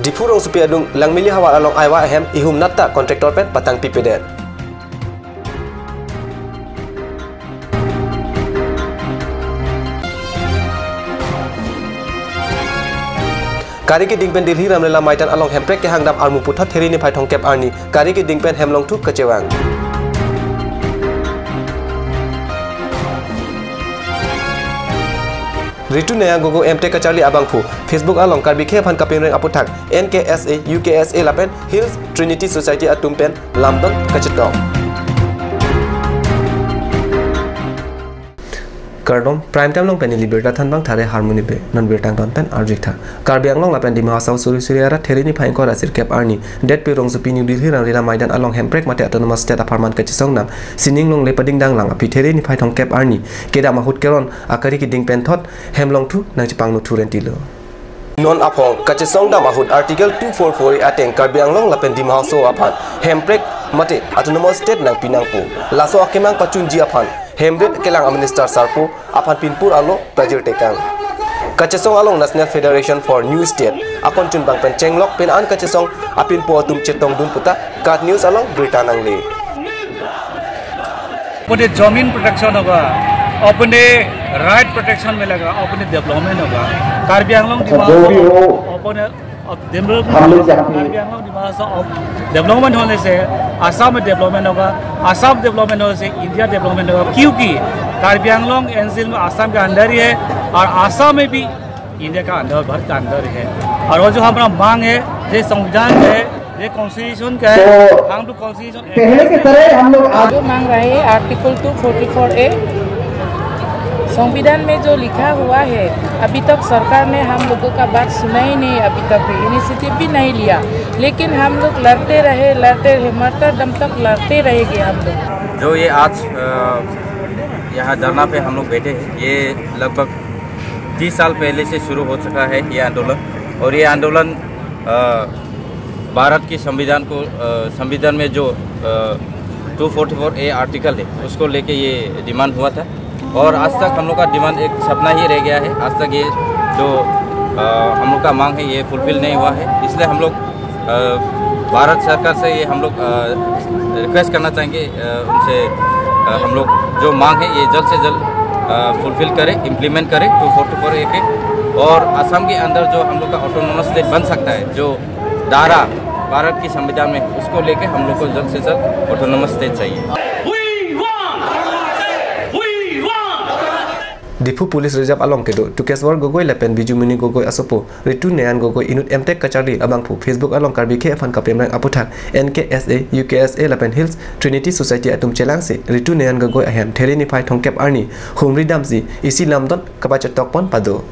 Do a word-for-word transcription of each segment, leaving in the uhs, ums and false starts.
Diphu rongsopi adung Langmili havar along Aiwa ahem ihum natta contractor pen patangpipedet. Kari keding pen Delhi Ramlila Maidan along hemprek kehangdam armu puthot There niphai thomkep arni kari keding pen hem longthu kachevang. Ritu Nayan Gogoi M.Tech kacharli abangphu Facebook along Karbi akhei aphan kapimreng aputhak N K S A, U K S A lapen Hills Trinity Society atum pen lamdon kachetok. Kardom, Prime Time along pen neli birta thanbang Thare Harmoni Bey, non birta angton pen arjuik tha. Karbi Anglong lapen Dima Hasao suri suri arat There niphai ingkoi ra sirkep arni, det pe rongsopi New Delhi Ramlila Maidan along hemprek mate Autonomous State apharman kachesongdam sining longle padingdang lang aphi There niphai thomkep arni kedam ahut keron akari keding pen thot hem longthu nangchepangno thu rentilo. Non aphong kachesongdam ahut Article two four four A ateng Karbi Anglong lapen Dima Hasao aphan hemprek mate Autonomous State nangpi nangpo. Laso akemang pachunji aphan hemrit kelang a-minister sarpo aphan pinpur alo pajir tekang. Kachesong along National Federation for New State akon chunbang pen chenglok pen an kachesong apinpo atum chetongdun puta KAT News along birta nangle. अपने जमीन प्रोटेक्शन होगा, अपने right protection मिलेगा, अपने डेवलपमेंट होगा। कार्बी आंगलोंग दिमाग अपने अब डेवलपमेंट कार्बी आंगलोंग दिमाग से अब डेवलपमेंट होने से आसाम में डेवलपमेंट होगा, आसाम डेवलपमेंट होने से इंडिया डेवलपमेंट होगा, क्योंकि कार्बी आंगलोंग एनसीएल में आसाम के अंदर ही है और आसाम में भी इंडिया का अंदर, भारत का अंदर ही है। और वो जो हमारा मांग है, ये संविधान का है, ये कॉन्स्टिट्यूशन का है, तो हम लोग कॉन्स्टिट्यूशन पहले की तरह हम लोग आज जो मांग रहे हैं आर्टिकल टू फोर्टी फोर ए, संविधान में जो लिखा हुआ है, अभी तक सरकार ने हम लोगों का बात सुना ही नहीं, अभी तक भी इनिशिएटिव भी नहीं लिया। लेकिन हम लोग लड़ते रहे, लड़ते रहे, मरता दम तक लड़ते रहेंगे हम लोग। जो ये आज, अ, यहाँ धरना पे हम लोग बैठे हैं, ये लगभग तीस साल पहले से शुरू हो चुका है ये आंदोलन। और ये आंदोलन, अ, भारत की संविधान को, अ, संविधान में जो, अ, टू फोर्टी फोर ए आर्टिकल है, उसको लेके ये डिमांड हुआ था। और आज तक हम लोग का डिमांड एक सपना ही रह गया है। आज तक ये जो, अ, हम लोग का मांग है, ये फुलफिल नहीं हुआ है। इसलिए हम लोग, अ, भारत सरकार से ये हम लोग, अ, रिक्वेस्ट करना चाहेंगे, अ, उनसे, अ, हम लोग जो मांग है, ये जल्द से जल्द, अ, फुलफिल करें, इम्प्लीमेंट करें टू फोर्टी फोर ए के। और असम के अंदर जो हम लोग का ऑटोनोमस स्टेट बन सकता है, जो धारा भारत की संविधान में, उसको लेके हम लोग को जल्द से जल्द ऑटोनोमस स्टेट चाहिए। We want! We want! Diphu Police Reserve along kedo Tukeswar Gogoi lapen Bijumuni Gogoi asopo Ritu Nayan Gogoi inut M.Tech kacharli abangphu Facebook along Karbi akhei aphan kapimreng aputhak N K S A, U K S A lapen Hills Trinity Society atum chelangsi Ritu Nayan Gogoi ahem There niphai thomkep arni humri damsi isi lamdon kapachetokpon pado.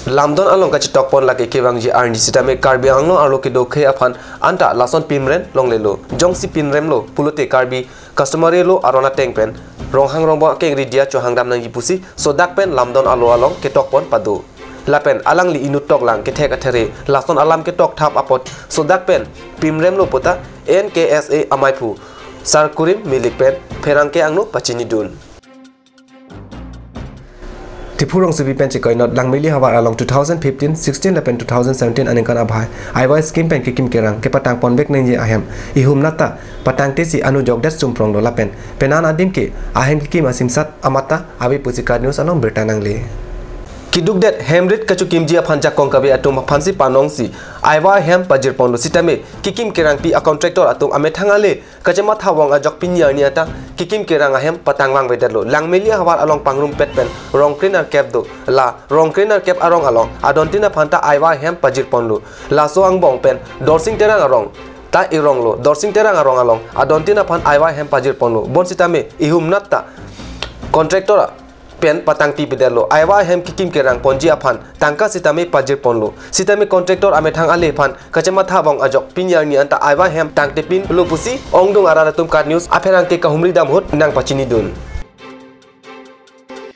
Lamdon along kachetokpon lake kevangji arni sitame Karbi Anglong arlo kedo akhei aphan anta lason pimrem longlelo. Jongsi pimremlo pulote Karbi customary law aron ateng pen Ronghang Rongbong akengri diya chohangdam nangji pusi sodak pen lamdon alo along ketokpon pado. Lapen alangli inut toklang kethek athere lason alam ketok thap apot sodak pen pimremlo puta N K S A amaiphu Sarkurim Milik pen pherangke angno pachinidun. Diphu rongsopi pen chekoinot Langmili havar along two thousand fifteen sixteen lapen two thousand seventeen aningkan abhai Aiwa scheme pen kekim kerang kepatangponvek nangji ahem ihum natta patangtesi anujokdet sumpronglo lapen penan adim ke ahem kekim asimsat amatta ave pusi KAT News along birta nangle. Kedukdet hemrit kachekimji aphan jakong kave atum aphansi panongsi Aiwa ahem pajirponlo sitame kekim kerangpi a-contractor atum amethang ale kachematha vong ajok pini arni anta kekim kerang ahem patangvangvedetlo. Langmili havar along pangrumpet pen rong krenerkep do. La rong krenerkep arong along adontin aphanta Aiwa ahem pajirponlo. Laso angbong pen Dorsing Terang arong ta ironglo. Dorsing Terang arong along adontin aphan Aiwa ahem pajirponlo. Bonsitame ihum natta contractor pen patangpipedet lo. Aiwa ahem kekim kerang ponji aphan tangka sitame pajirponlo. Sitame contractor amethang ale aphan kachematha vong ajok pini arni anta Aiwa ahem tangtepinlo pusi ongdung arat atum KAT News apherangke kahumri dam ahut nangpachinidun.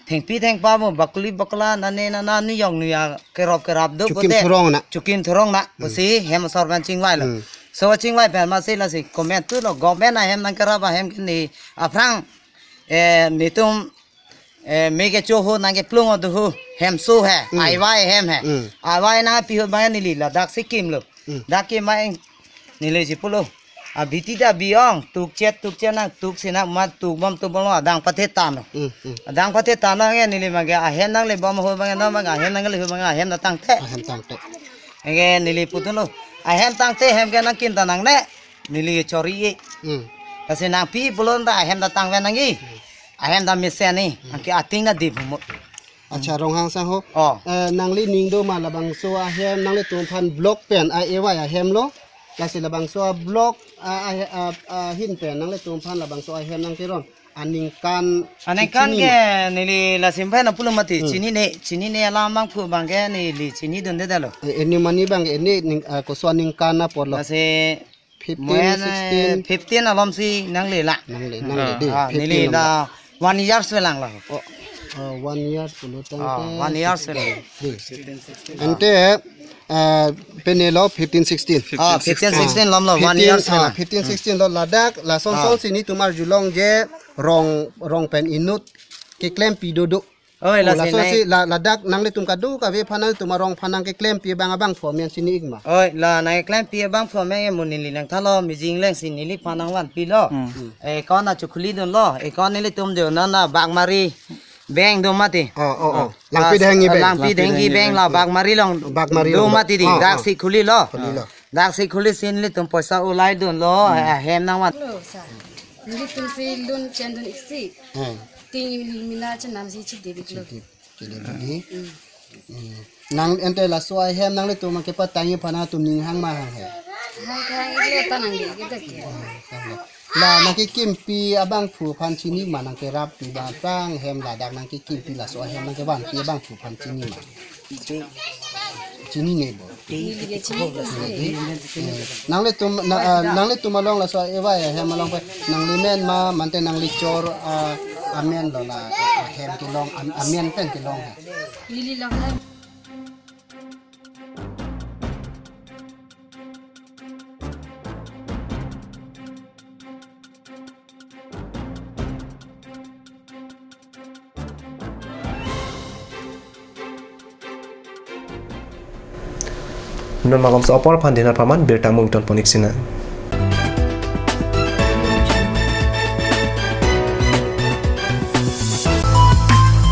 Thengpi thengpa mo bakuli bakla nane nana nuyong nuya kerop kerap do. Chukim bote thurong na. Chukim thurong na. Hmm. Pusi hem asor pen chingvailo. Hmm. So chingvai pen masi lasi comment thulo, government ahem nangkerap ahem ke ne aphrang, eh, netum, eh, me kecho ho nangkeplung do ho, hem so he, Hmm. Aiwa ahem he. Hmm. Aiwa nangpi ho bang neli ladak si kimlo. Hmm. Dak ke ma eng neli chipulo. Abiti ta bi-ong, tukchet, tukchet nang, tuksi nang, ma tukbom, tukbom lo, adang pathe tano. Hmm, hmm. Adang pathe tano nge neli mage ahem nangle bom ho bang no bang ahem nangle ho bang ahem na tangte. Ahem tangte. Nge neli putulo. Ahem tangte hem ke nangkin ta nangne. Neli chori e. Hmm. Lasi nangpi pulo ta ahem ta tangve nangji. Hmm. Ahem ta mesen ni. Hmm. Anke ating na dip humut. Acha Ronghang sang ho. Oh. Eh, nangli ning do ma labangso ahem nanglitum aphan block pen a-ewai ahem lo. Lasi labangso a-block a, a, a, ahin pen nanglitum aphan labangso ahem nangkeron. Aningkan Aningkan chini ke ma? Neli lasim pen apulo mati. Hmm. Chinine, chinine alam abangphu abang ke neli chinidunde detlo. Eh, eni mani abang ke eni ning, ah, koso aningkan apotlo. Lasi fifteen, moen, eh, sixteen. Fifteen alom si nangle la. Nangle, nangle, ah, di, ah, fifteen neli alom la la. One year selang la. Oh, oh, one year pulo tang. Ah, ke one year sixteen selang. Di. Ante, eh, pini lo fifteen sixteen. Ah, fifteen sixteen alom lo, one year fifteen, ah, selang. Fifteen sixteen lo ladak, lason, ah, son si netum arjulong je rong, rong pen inut keklempi dodo. Oi, oh, laso laso nang- si la, ladak nanglitum kadokave aphan nangtum arong aphan nangkeklempi abang abangphu amen si ni-ik ma? Oi, la nangkeklempi abangphu amen mo neli nangthalo, mijing leng si neliphan nangvanpilo. Hmm. Eh, account achu khulidunlo, eh, account nelitum jo nana Bagmari bank do mati. Oh, oh, oh. Oh. Langpi, ah, Dengki bank. Langpi, Langpi Dengki, Dengki bank la bank. Bagmari along. Bagmari do along. Mati di, ah, dak, ah, si khulilo. Khulilo. Dak si khuli si nelitum poisa ulaidunlo, hmm, eh, ahem nangvan. Lo, sir. Nelitum si loan chendun-ik si. Hmm. Ting imina chenam si chidebiklo. Chideb-, chidebik. Hmm. Hmm. Nang ante laso ahem nanglitum kepatangji aphan nangtum ning hang ma hang he? Hang hang iklo ta nangli kita ke. Hmm, hang lo. La nangkekimpi abangphu aphan chini ma, nangkerappi abang aphrang hem ladak nangkekimpi laso ahem nangkevanpi abangphu aphan chini ma? Chinine bo. Neli ke chini ke si. Eh, nanglitum, na, ah, nanglitum along laso ewai ahem along pen nanglimen ma, mante nanglichor, ah, amen lo la, ah, ahem kelong, am-, amen pen kelong ha? Neli long ha. Non malom so apor aphan dinar paman birta mungton ponik sina.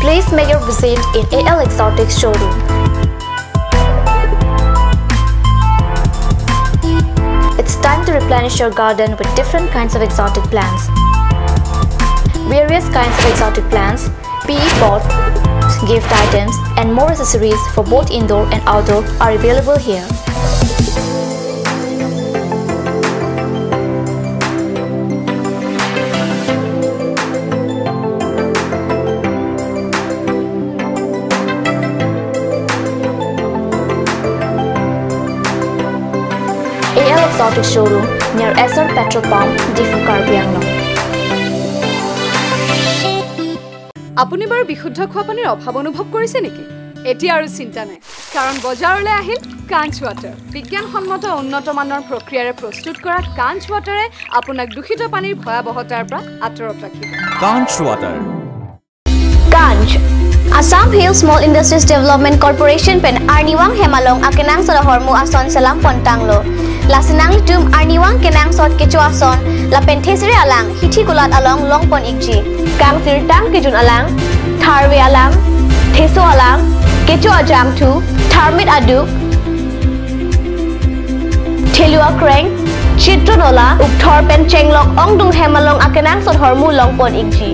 Please make your visit in A L Exotic showroom. It's time to replenish your garden with different kinds of exotic plants. Various kinds of exotic plants, P E pots, gift items, and more accessories for both indoor and outdoor are available here. A L Exotic Showroom near Essar Petrol Pump, Diphu, Karbi Anglong. আপুনি বাৰু বিশুদ্ধ খোৱা পানীৰ অভাৱ অনুভৱ কৰিছে নেকি? এতিয়া আৰু চিন্তা নাই, কাৰণ বজাৰলৈ আহিল কাঞ্চ ৱাটাৰ। বিজ্ঞানসন্মত উন্নত মানৰ প্ৰক্ৰিয়াৰে প্ৰস্তুত কৰা কাঞ্চ ৱাটাৰে আপোনাক দূষিত পানীৰ ভয়াৱহতাৰ পৰা আঁতৰত ৰাখিব। Kanch water. Kanch, Assam Hill Small Industries Development Corporation pen arnivang hem along akenangsot ahormu ason selam pontanglo. Lasi nanglitum arnivang kenangsot kecho ason lapen thesere alang hithi kulat along longpon-ikji. Kangsirtang kejun alang, tharve alang, theso alang, kecho ajangthu, tharmit aduk, thelu akreng, chitron ola, ukthor pen chenglok ongdung hem along akenangsot ahormu longpon-ikji.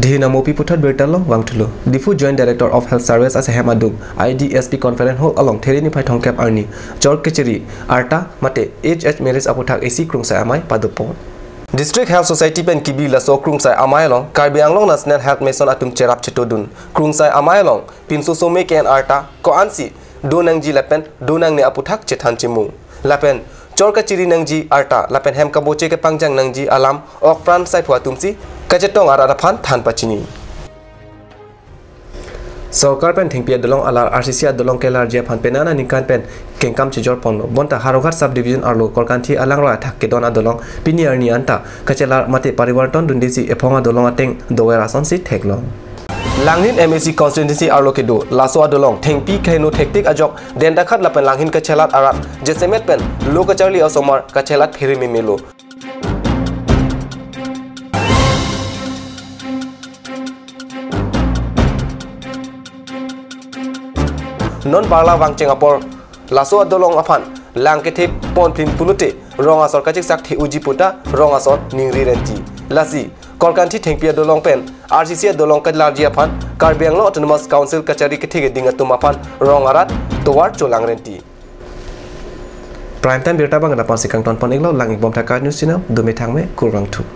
Dhin amopi puthot birta long vangthulo. Diphu Joint Director of Health Service asehem adung I D S P Conference Hall along Therini phai thomkep arni chor kechiri arta mate H H Marriage aphuthak isi krungsai amei padopon. District Health Society pen kibi laso krungsai amei along Karbi Anglong National Health Mission atum cherap chetodun. Krungsai amei along pinso some ke-en arta ko-ansi do nangji lapen do nangne aphuthak chethan chimung. Lapen chor kachiri nangji arta lapen hem kaboche kepangjang nangji alam okpran saiphu atumsi kachetong arat aphan than pachini. Sorkar pen thengpi adolong alar R C C adolong kelarji aphan penang aningkan pen kengkam chejor ponlo. Bonta Howraghat Sub Division arlo Korkanthi alangroi athak kedon adolong pini arni anta kachelar mate parivarton dundesi ephong adolong ateng dover asonsi theklong. Langhin M A C constituency arlo kedo laso adolong thengpi kaheno thektik ajok Dentakhat lapen Langhin kachelat arat jasemet pen lo kacharli asomar kachelat phere memelo. Non parla vangcheng apor laso adolong aphan lang kethe ponphin pulote rong asor kachiksak the-oji puta rong asor ningri renti. Lasi Korkanthi thengpi adolong pen R C C adolong kalarji aphan Karbi Anglong Autonomous Council kachari kethe keding atum aphan rong arat tovar cholang renti. Prime Time birta abang lapu-ansi kangton pon-iklo, lang-ikbom tha KAT News Channel, dome thangme, kurvangthu.